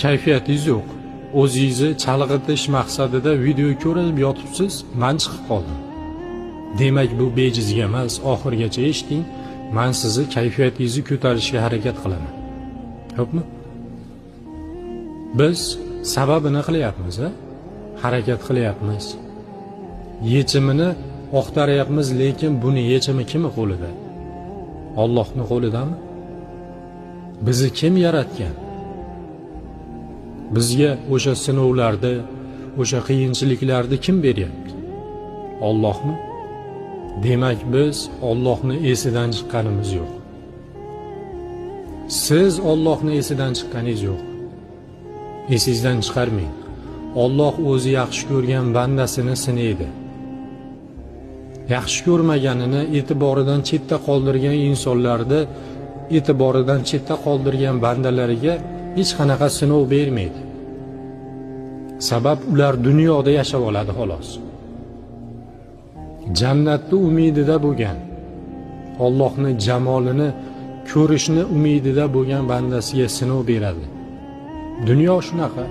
Kayfiyatingiz yo'q. O'zingizni chalg'itish maqsadida video ko'rib yotibsiz, man chiqib qoldim. Demak, bu bejizga emas, oxirigacha eshiting. Man sizni kayfiyatingizni ko'tarishga harakat qilaman. Xo'pmi? Biz sababini qilyapmiz, a? Harakat qilyapmiz. Yechimini oqtaryapmiz, lekin buni yechimi kimni qo'lida? Allohning qo'lidami? Bizni kim yaratgan? Bizga o'sha sinovlarni, o'sha qiyinchiliklarni kim beryapti? Allohmi? Demak, biz Allohni esidan chiqqanimiz yo'q. Siz Allohni esidan chiqqaningiz yo'q. Esingizdan chiqarmang. Alloh o'zi yaxshi ko'rgan bandasini sinaydi. Yaxshi ko'rmaganini e'tiboridan chetda qoldirgan insonlarni, e'tiboridan chetda qoldirgan bandalariga hech qanaqa sinov bermaydi. Sabab, ular dunyoda yashab oladi, xolos. Jannatni umidida bo'lgan, Allohni jamolini ko'rishni umidida bo'lgan bandasiga sinov beradi. Dunyo shunaqa.